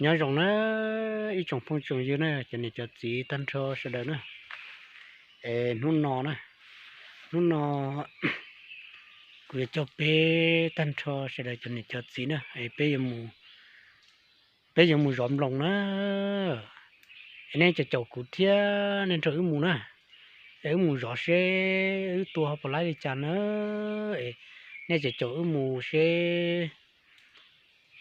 Nyob zoo na ib tsoom phooj tsoom ywg na, cov niam cov txiv tag nrho sawv daws na. Es hnub no na, hnub no kuv yuav coj peb tag nrho sawv daws cov niam cov txiv na, es peb yuav mus, peb yuav mus zov nploos na. Es nej caum caum kuv thiab nej nrog wb mus na. Es wb mus zov seb wb tua ho puas laib li cas na. Es nej caum caum wb mus seb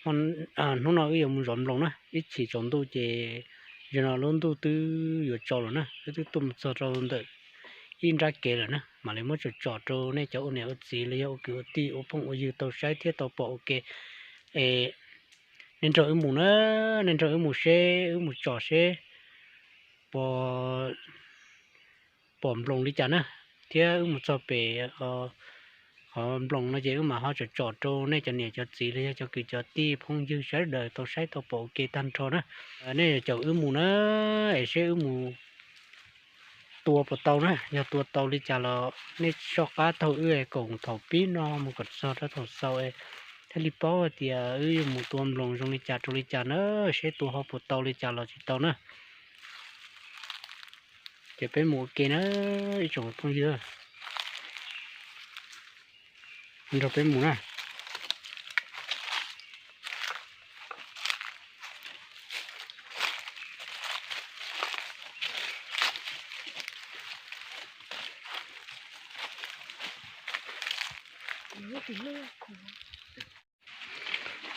hnub no wb yuav mus zov nploos na, ib chim tsaus ntuj ces, zaum no lub ntuj twb yuav tsaus lawm na, wb twb tuaj mus txog rau ntawm ib nrab kev lawm na, mam li muab tsom tsom rau nej cov ua niam ua txiv los yog ua kwv ua tij ua phooj ua ywg tau saib thiab tau pom ua ke. Es nej nrog wb mus na, nej nrog wb mus seb wb mus tsom seb puas pom nploos li cas na, thiab wb mus txog pem qhov nploos no ces wb mam ho tsom tsom rau nej cov niam cov txiv los yog cov kwv cov tij phooj ywg sawv daws tau saib tau pom ua ke tag nrho na. Nej caum wb mus na, es seb wb mus tua puas tau na, yog tua tau li cas los nej soj qab taug wb es koom thaum pib no mus kom txog rau thaum xaus es thiaj li paub hais tias wb yuav mus tua nploos zoo li cas rau li cas na, seb tua ho puas tau li cas los tsis tau na. Ces peb mus ua ke na, ib tsoom phooj ywg, nrog peb mus na.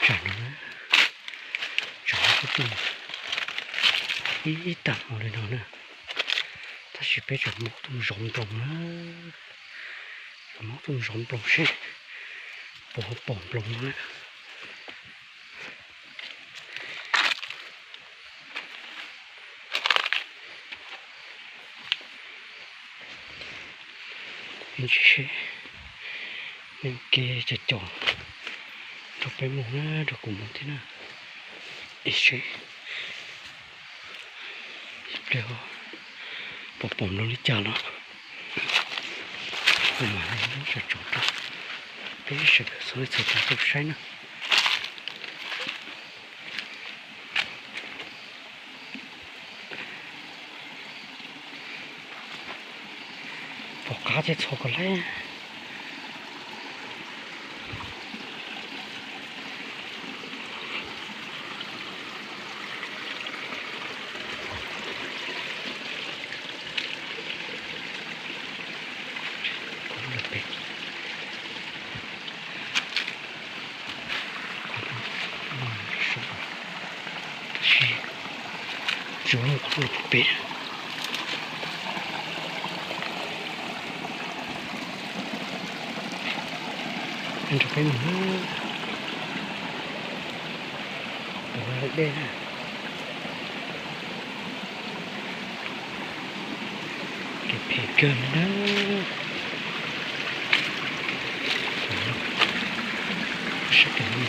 Tsam no, tsam no kuj tuaj ib tag hmo li no na, tab sis peb tseem maub tuaj zov nploos na, tseem maub tuaj zov nploos seb puas pom nploos no na. Ntsis seb, nej ua ke caum caum nrog peb mus na, nrog kuv mus thiab na. Ib seb ib pliag puas pom nploos li cas los kuv mam li muab tsom tsom rau peb sawv daws txhua leej txhua tus tau saib na. Pom qab thiab txhua koj laib. Tab sis tsis muaj qhov loj pem. Nrog peb mus, tus dej na. Kev phem kawg li na. Sab pem no.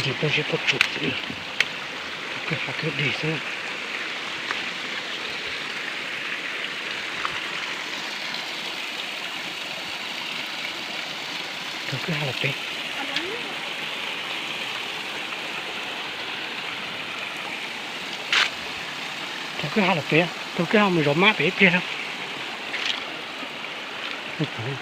Nce pob zeb pob tsuas xwb, thaum kwj ha kwj deg xwb. Thaum kwj ha los pem, thaum kwj ha los pem, thaum kwj ha mus zov mab pem ib pliag na. Tus kwj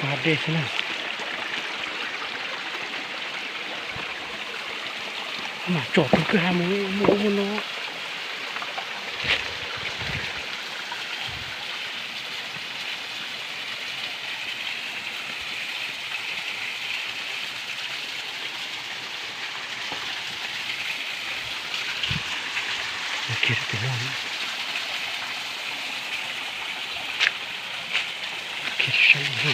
ha dej xwb na. Mas tsom tus kwj ha mus muaj ub muaj no. Kiag rau pem no, kiag rau sab no.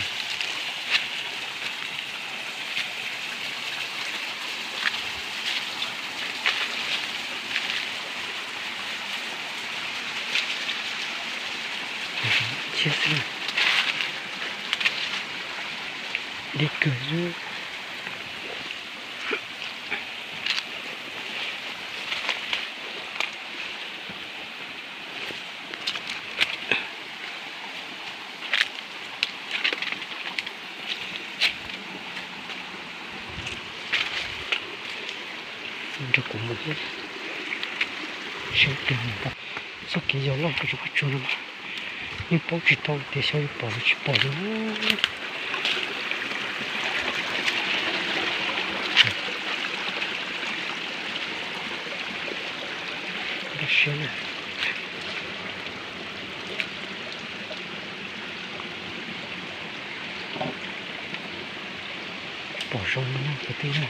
Thiab xwb. Deb kawg xwb. Nrog kuv mus thiab, saib tus mus tau txoj kev yog loj kawg tsuag no mas yeej paub tsis tau tias xyov yuav pom los tsis pom li. Npaj siab na. Pom zoo no na kwv tij na.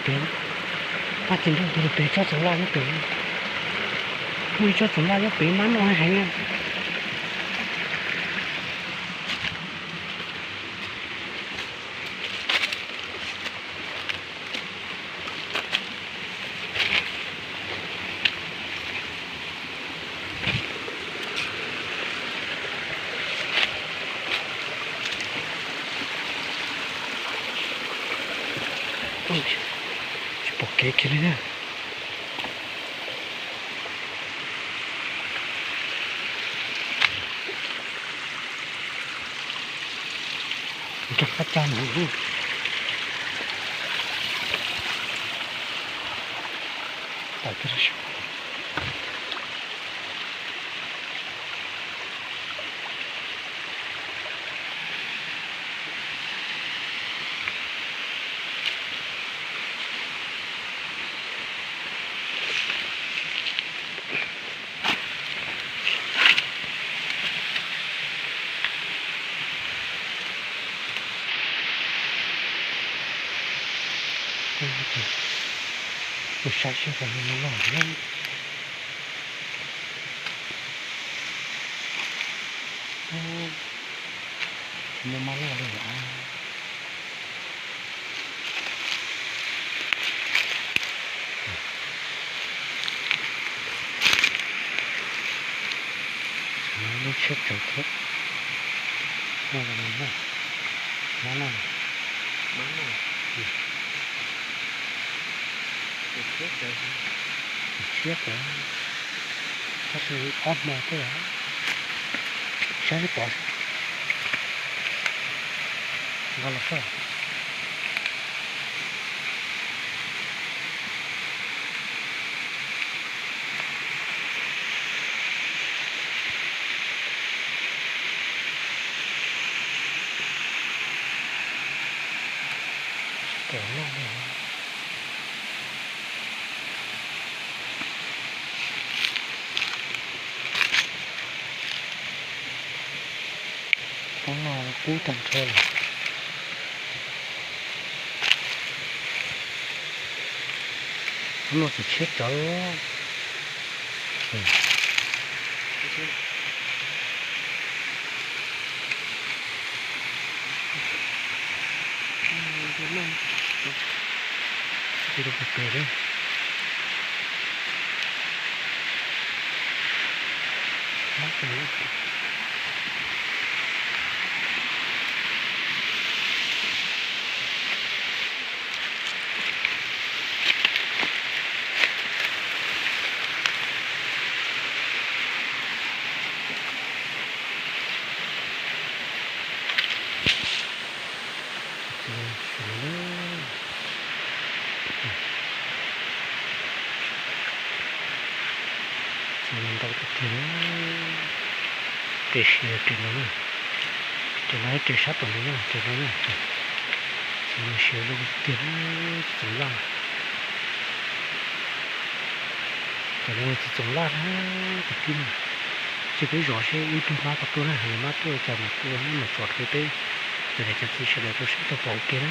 Peb, pab tsis nrog tus pem tsob txoov laj nyob pem, muaj ib tsob txoov laj nyob pem mab noj heev na. Tsis pom kev kiag li na. Nrog qab cag no. Mus saib seb puas muaj mab loj thiab. Tsis muaj mab loj li os. Lub tshiab tsawv thiab. Mab no, mab no, tshiab tsawv, tab sis ob hmo xwb, saib seb pom, nqa los xwb. Pom loj li. Qub no qub tag nrho lawm. Qub no tseem tshiab tsawv. Txiv ntau tiag tiag. Ris siav ris no, ris no ib ris sab tom no na, ris no na. Txiv no siav zoo tiag, txiv txoov laj. Cov no txiv txoov laj na, kwv tij na. Ces peb zov seb ib pliag mab puas tuaj na, yog mab tuaj cas mam tuaj mam tso rau peb, cov niam cov txiv sawv daws tau saib tau pom ua ke na.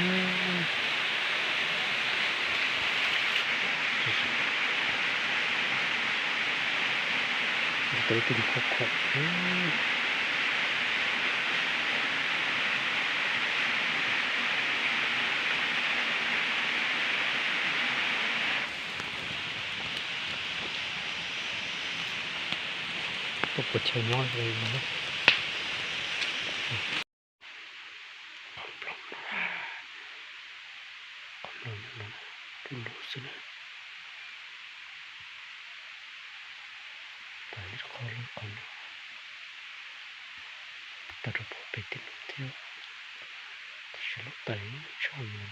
Tau tus khov kho. Tuaj puas chaw nyob li no. Qhov nplooj no, qhov nplooj no, du lug xwb na. Tais qhov lub qhov no, tau rau pem tej no thiab, tab sis lub tais tshaj no.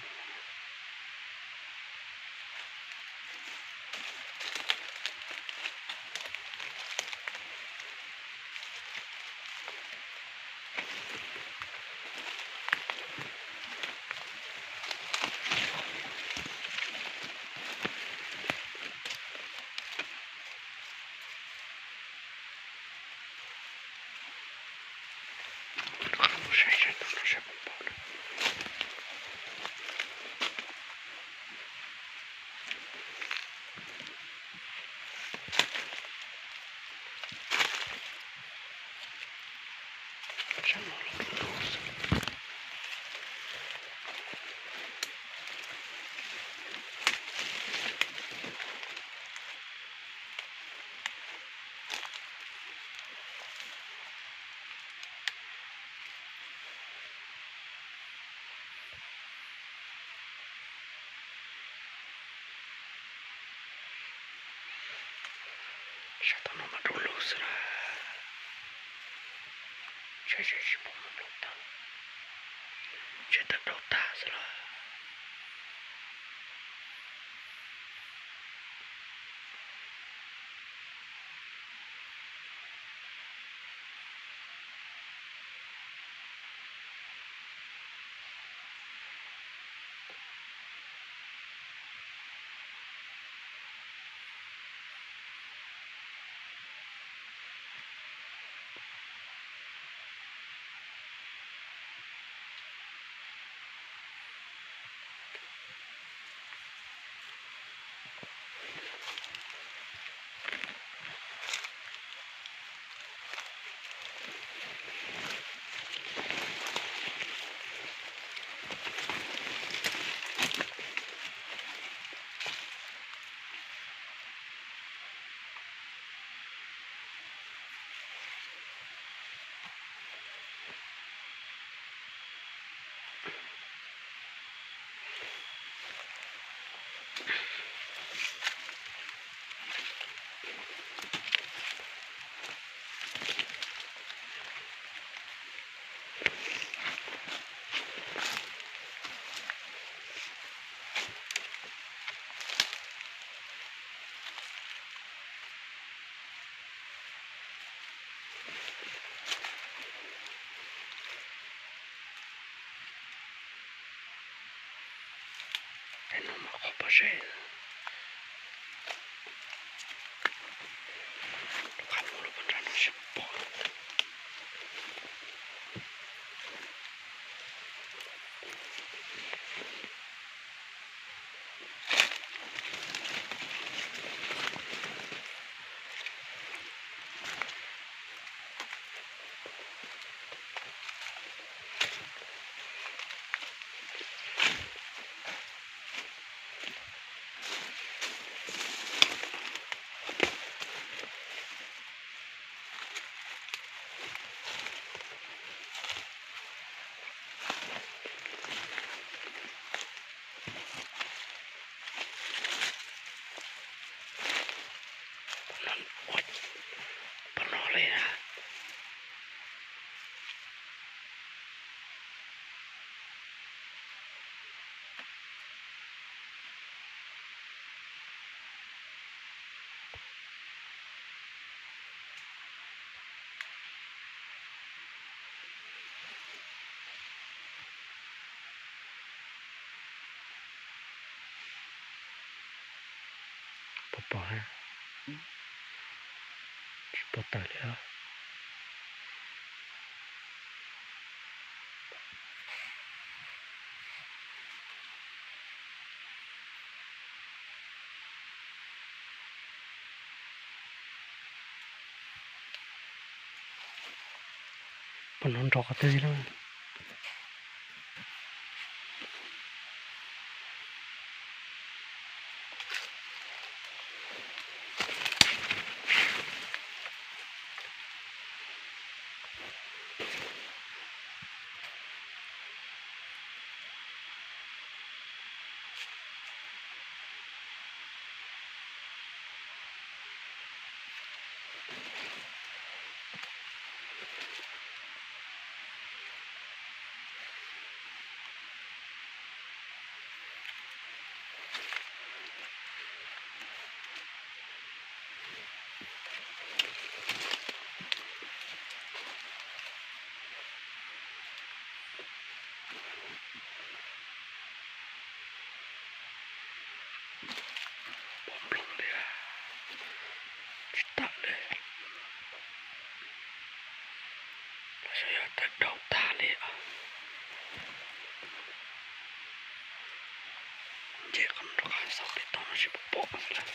Sab tom no mas du lug xwb na. Sab sab tsis pom mus nplooj tag, ntshe tawm dau tag xwb los. Qhov pob zeb, qhov muag lub pob nrag no tsis pom. Pom no li na. Pom pom, tsis pom tawm li os. Pom no nrov qhov twg lawm. Pom nplooj li, tsis tawm li. Los xyov yog tawm dhau tag li os. Nce qhov rov qab xauj pem toj no seb puas pom xwb lawm.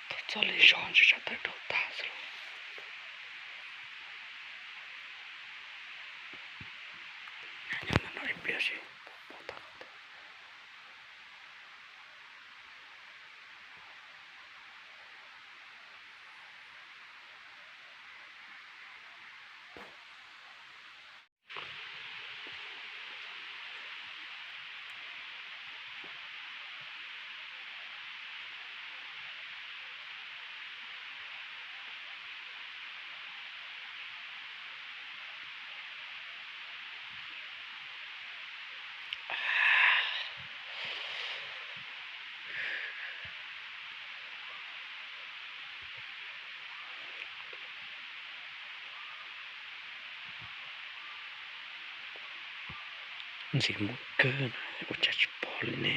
Thaum txog li zos ntshe tsam tawm dhau tag xwb los. Nyob ntawm no ib pliag seb puas pom tag qhov twg. Ntxim muaj kawg na, ua cas tsis pom li ne.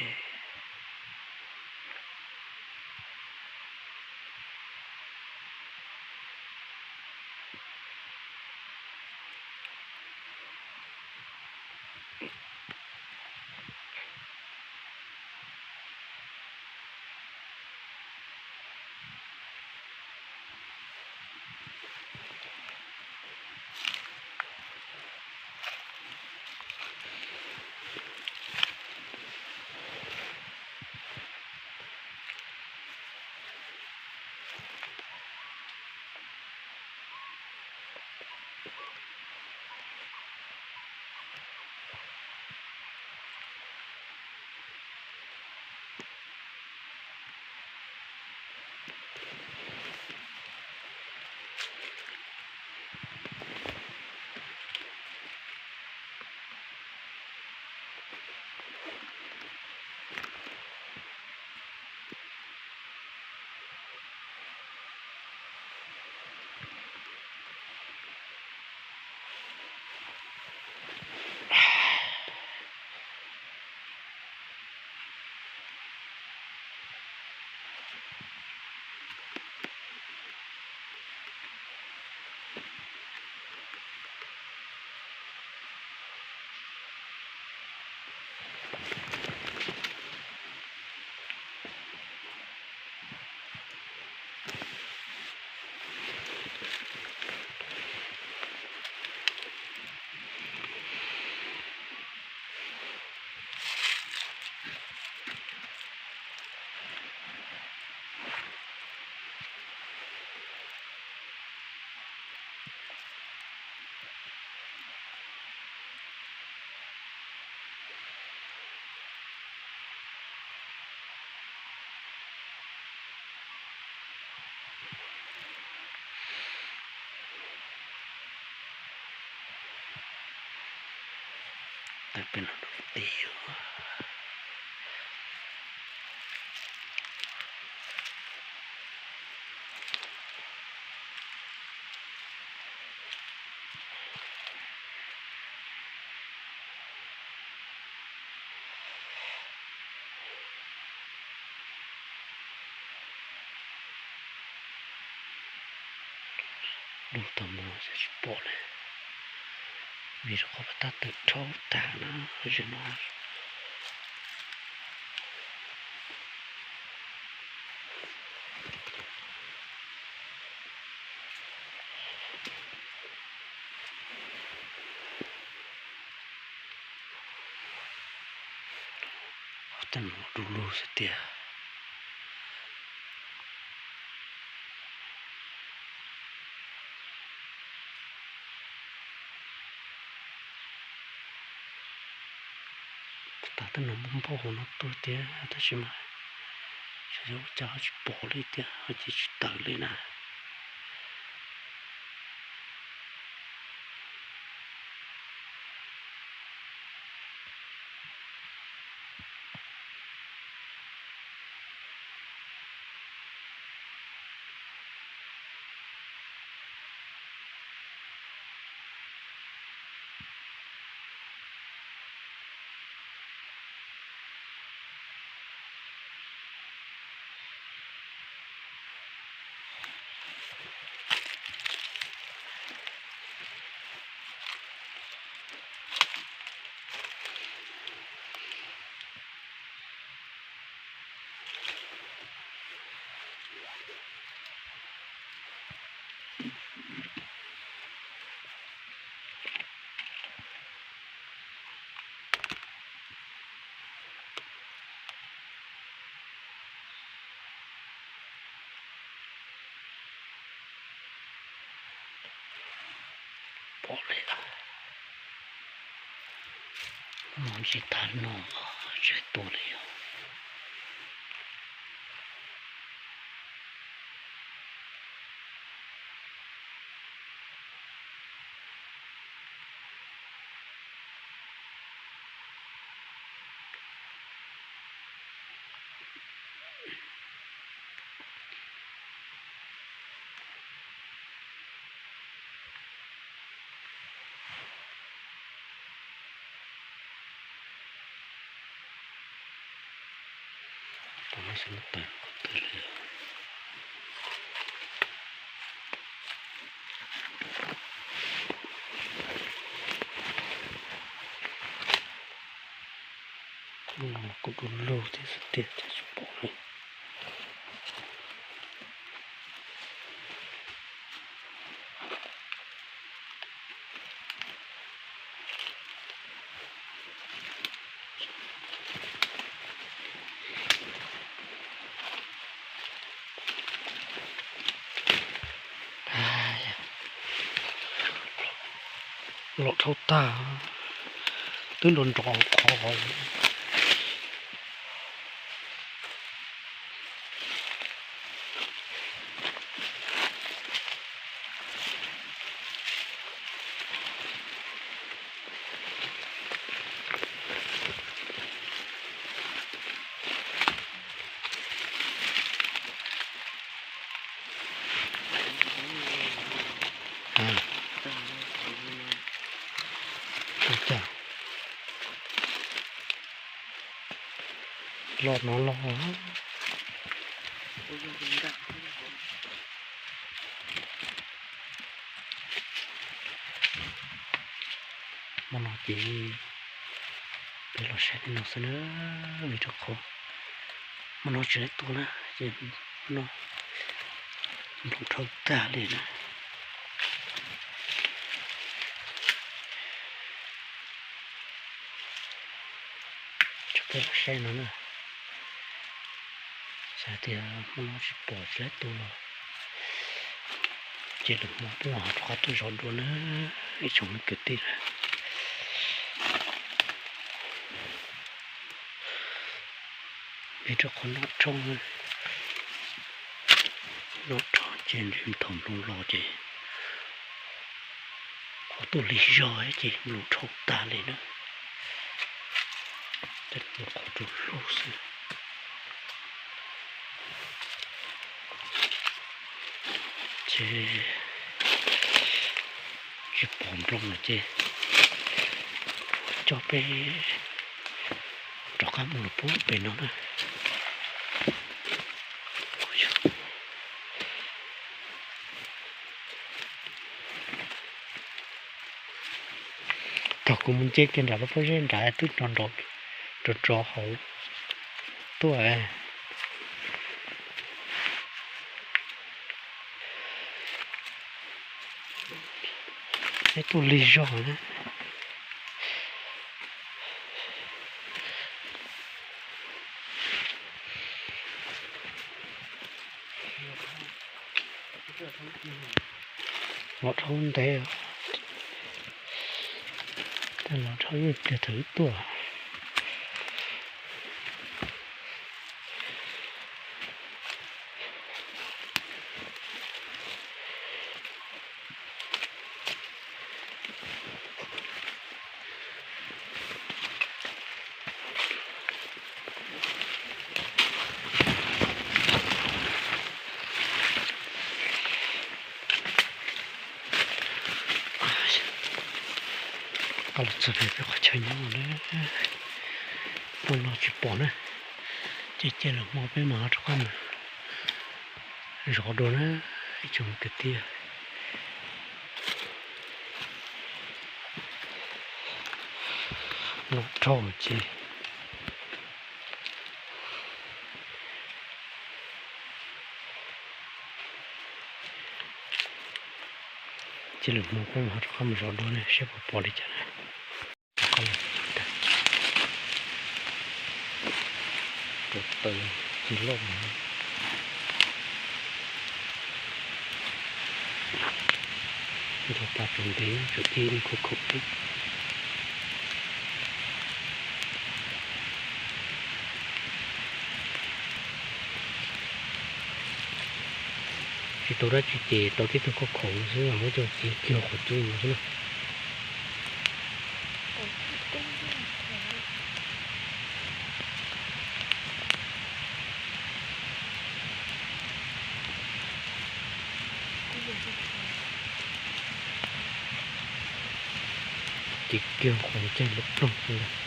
Peb los rau tid. Lub tau mus xyov tsis pom li, vim rau qhov pas tab twm rhaub tag na, ze no. Tej no du lug xwb tiag. Tas tej no npau npau hauv no tuaj tiag tab sis mas xyov yog ua cas ho tsis pom li tiag, ho cia tsis tawm li na. Pom li, no tsis tas no, tsis tua li os. Kuj du lug thiab xwb tiag, cas tsis pom li. Los dhau tag, twb nrov nrov qhov. Ua cas los no los. Hmo no ces peb los saib li no xwb na, vim rau qhov hmo no tsis tau tua na, ces hmo no nploos dhau tag li na. Tso peb los saib no na. Xav tias hmo no tsis pom tsis tau tua los, ces lwm hmo peb mam rov qab tuaj zov dua na, ib tsoom kwv tij na. Vim rau qhov noj rho, noj rho ces ntshe thaum nploos los ces qhov tuaj lig zog ces nploos dhau tag li na. Qhov rau lug xwb. Ces tsis pom nplooj lawm ces coj peb rov qab mus lawm pub pem no na. Thaum kuv mus nce kiag nram lub pob zeb nrad twb nrov nrov rov rov hauv tuaj. Peb tuaj lig zog na. Los dhau ntev, los dhau ib pliag thaum wb tuaj. Qab los txog pem peb qhov chaw nyob no na, poj no tsis pom na, ces cia lwm hmo peb mam rov qab mus zov dua na ib tsoom kwv tij. Los dhau ces cia lwm hmo peb mam rov qab mus zov dua ne seb puas pom li cas na. Rau taws tsis loj, nrog pas tsaus ntev tsuas ci li khoom khoom xwb. Tsis tau dab tsi ces tau tib tug khoom khoom xwb, muab coj ci kiag qhov cub no xwb na. Ci kiag qhov caij lub ploog xwb ntag.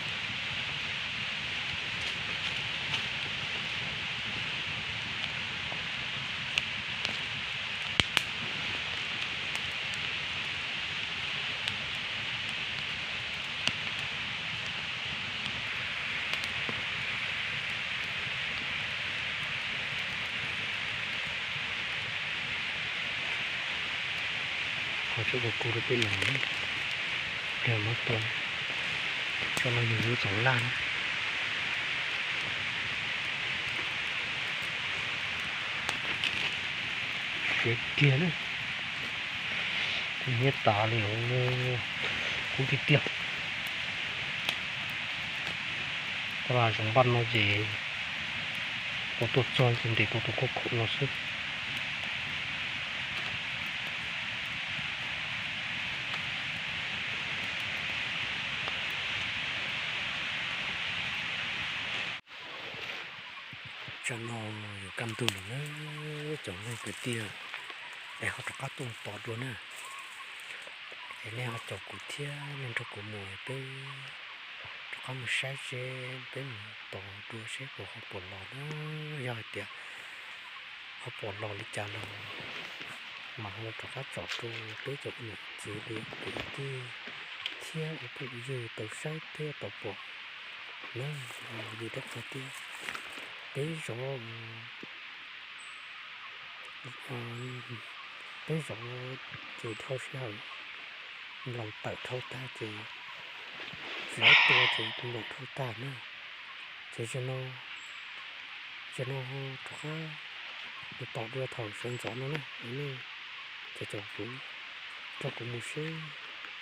Qhov tseem kuj rau peb no, pliag muab tua, tsob no yog lub txoov laj na. Siav kiag na, nyiab tas li, kub tiag tiag. Tab sis zoo npaj no ces kuv tuaj txog ces ntes tau tus khoom khoom no xwb. Tsam no yuav kaj ntug lawm na, cov leej kwv tij, es ho rov qab tuaj mus tos dua na. Es nej ho caum kuv thiab nej nrog kuv mus, peb rov qab mus saib seb peb mus tos dua seb puas ho pom los na. Yog hais tias ho pom los li cas los mas ho rov qab tsom rau peb cov niam txiv li kwv tij thiab ua phooj ywg tau saib thiab tau pom na. Vim rau qhov tias peb zov, peb zov ces dhau sij hawm nploos tawm dhau tag ces zov tua ces nploos dhau tag na. Ces zaum no, zaum no rov qab mus tos dua thaum sawv ntxov no na, nej cov caum kuv, nrog kuv mus seb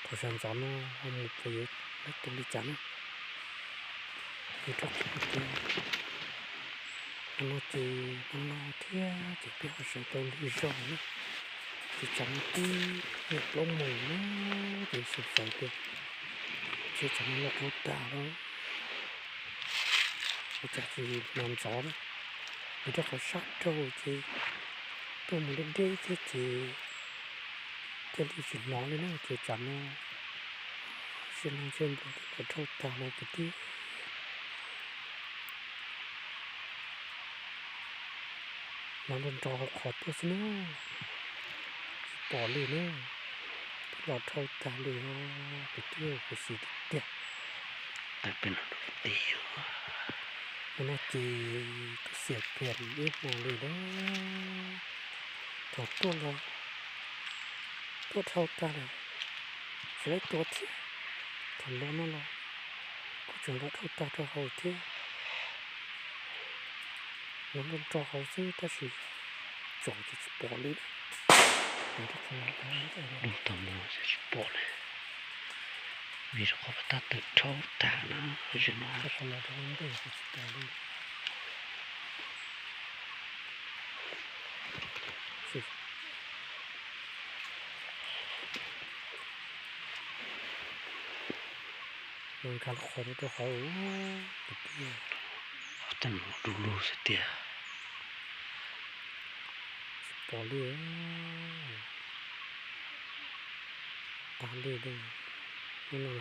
thaum sawv ntxov no ho mus puas yuav dab tu li cas na. Vim rau qhov tias no ces no no thiab ces peb ho sawv tau lig zog na. Ces tsam no twb niam plaub moos na, ces xav xav tias ntshe tsam no lawm dhau tag lawm. Cas tsis hnov ntxov na, vim rau qhov sab rau ces tuaj mus deb deb thiab ces thiaj li tsis hnov li na. Ces tsam no sim no ntshe nplua lawv dhau tag no kwv tij. Hnov nrov nrov hauv qhov tuaj xwb na, tsis pom li na. Twb los dhau tag li os kwv tij, khuv xim tiag tiag. Tawm pem no rau tid. Hnub no ces twb xiam pliag ib hmos li lawm. Thaum tuaj los tuaj dhau tag lawm, tsis laib tua thiab. Thaum los no los kuj tseem los dhau tag rau hauv thiab. Los nrog nrog hauv xwb tab sis tsom ces tsis pom li. Dub tag mus tsis pom li, vim rau qhov pas tag tawm dhau tag na, zoo no. Nkag los qhov rau hauv, tej no du lug xwb tiag. Tsis pom li. Tag li hnub no,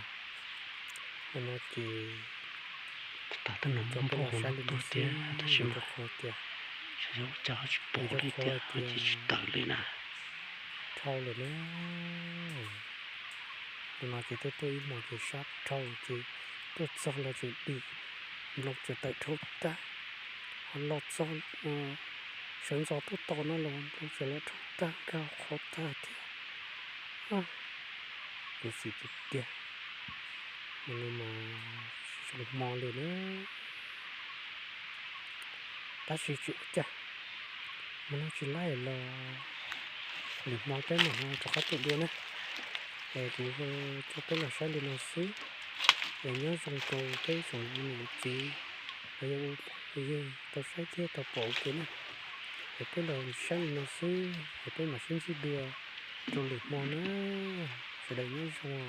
hnub no ces tag tej no npog hauv no tuaj tiag tab sis mas rau qhov tias xyov cas tsis pom li tiag ces tsis tawm li na. Dhau lawm na. Hnub no ces tuaj tuaj ib hmos ces sab dhau ces tuaj txog los tseem dim, nploos tseem tawm dhau tag. Ho los txog sawv ntxov tuaj tos no los nploos tseem los dhau tag nkag qhov tag thiab. Khuv xim tiag tiag. Mus no mas tsis zoo hmo li na. Tab sis tsis ua cas, mus no tsis laib los lwm hmo peb mam ho rov qab tuaj dua na. Es kuv coj peb los saib li no xwb. Es nyob zoo rau peb tsoom niam txiv los yog ua phooj ua ywg tau saib thiab tau pom ua ke na. Es peb los saib li no xwb, es peb mam sib ntsib dua rau lwm hmo na. Sawv daws nyob zoo.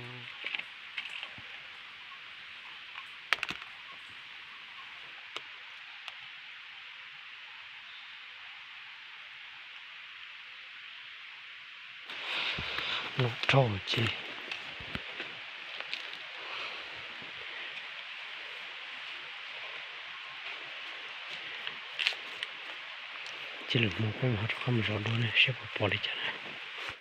Los dhau ces cia lwm hmo peb mam ho rov qab mus zov dua ne, seb puas pom li cas na.